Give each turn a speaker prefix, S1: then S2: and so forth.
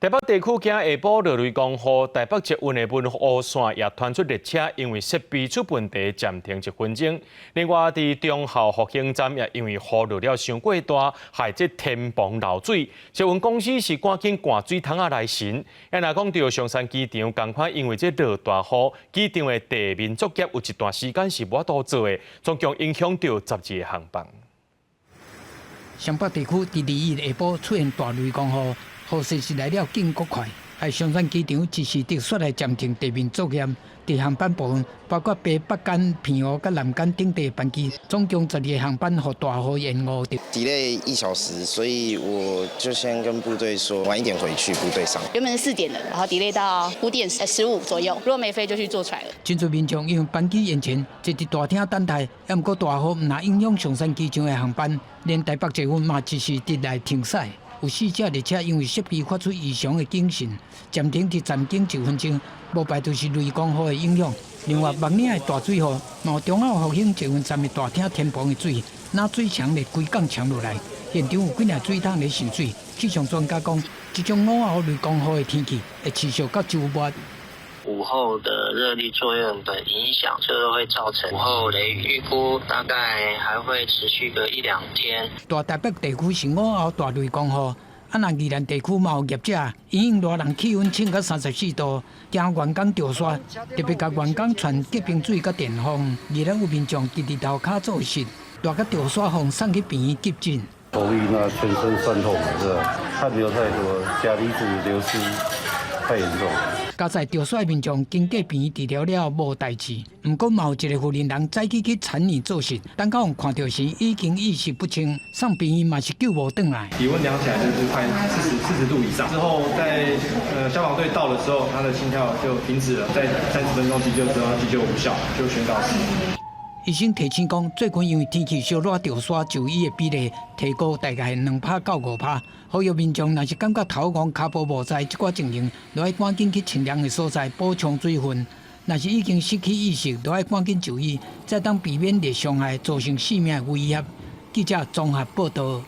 S1: 台北地區今下晡落雷公雨，台北捷運的文湖線也傳出列車因為設備出問題暫停一分鐘。另外，佇忠孝復興站也因為雨落了傷過大，害這天棚漏水。捷運公司是趕緊灌水桶仔來巡。啊，若講著松山機場，仝款因為這落大雨，機場的地面作業有一段時間是無法度做的，總共影響著12個航班。
S2: 雙北地區佇2日下晡出現大雷公雨。雨勢是來了更閣快，害松山機場一時得煞來暫停地面作業。佇航班部分，包括飛北竿、澎湖佮南竿等地班機，總共12個航班予大雨延誤著。
S3: delay 1小時，所以我就先跟部隊說晚一點回去部隊上。
S4: 原本是4點的，然後 delay 到5點15左右。如果沒飛就去坐船了。
S2: 真濟民眾因為班機延遲，坐佇大廳等待，猶毋過大雨毋但影響松山機場的航班，連台北捷運嘛一時得來停駛。有四架列車因為設備發出異常的警訊，暫停佇站間一分鐘，無排除是雷公雨的影響。另外，目嶺的大水雨，嘛忠孝復興捷運站的大廳天棚的水，若水牆咧規工沖落來，現場有幾領水桶咧滲水。氣象專家講，這種午後雷公雨的天氣會持續到週末。
S5: 午後的熱力作用的影響，就會造成午後雷雨，預估大概還會持續個一兩天。
S2: 大台北地區是午後大雷公雨，啊，若宜蘭地區嘛有業者，因應熱人氣溫衝到34度，驚員工著沙，特別共員工傳結冰水佮電風。宜蘭有民眾佇日頭跤做實，熱甲著沙予送去病院急診。
S6: 頭暈啊，全身痠痛，是吧？汗流太多，鉀離子流失太嚴重。
S2: 佳哉著沙的民眾經過病院治療了無代誌，毋過嘛有一個婦人人早起去田裡做實，等到予看著時已經意識不清，送病院嘛是救無轉來。
S7: 體溫量起來就是快40度以上，之後在消防隊到的時候，他的心跳就停止了，在30分鐘急救之後急救無效，就宣告死亡。
S2: 醫生提醒講，最近因為天氣燒熱著沙就醫的比例提高大概2趴到5趴。呼籲民眾若是感覺頭暈、跤步無在這寡情形，就愛趕緊去清涼的所在補充水分。若是已經失去意識，就愛趕緊就醫，才當避免熱傷害造成性命的威脅。記者綜合報道。